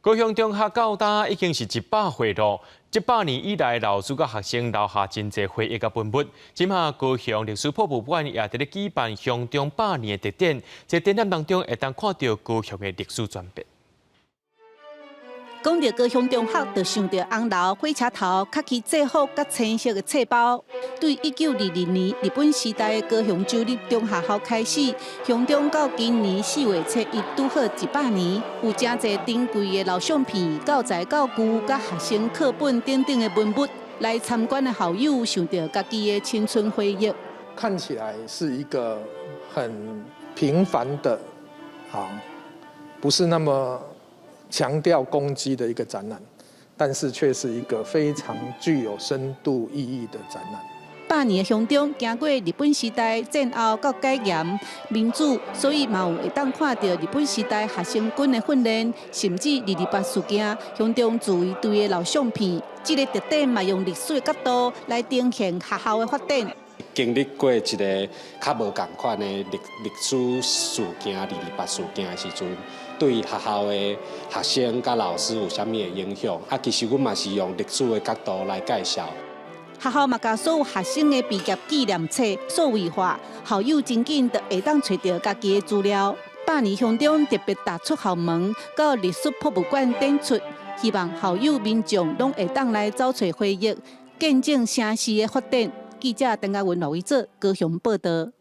高雄中學到今已經是100歲咯，100年以來，老師佮學生留下真濟回憶佮文物。這馬高雄歷史博物館也佇咧舉辦雄中百年的特展，這展覽當中會當看著高雄的歷史轉變。講著高雄中學，就想著紅樓、火車頭、卡其制服佮青色的冊包。對1922年日本時代的高雄州立中學校開始，雄中到今年4月7日拄好100年，有誠濟珍貴的老相片、教材、教具、佮學生課本等等的文物，來參觀的校友想著家己的青春回憶。看起來是一個很平凡的，啊，不是那麼強調功績的一個展覽，但是卻是一個非常具有深度意義的展覽。百年的雄中，經過日本時代、戰後到解嚴、民主，所以嘛有會當看著日本時代學生軍的訓練，甚至228事件，雄中自衛隊的老相片。這個特展嘛用歷史的角度來呈現學校的發展。經歷過一個較無仝款的歷史事件，二二八事件的時陣，對學校的學生佮老師有啥物的影響？啊，其實阮嘛是用歷史的角度來介紹。學校嘛共所有學生的畢業紀念冊數位化，校友真緊就會當揣著家己的資料。百年雄中特別踏出校門，到歷史博物館展出，希望校友民眾攏會當來走揣回憶，見證城市的發展。記者鄧家文、羅偉哲高雄報導。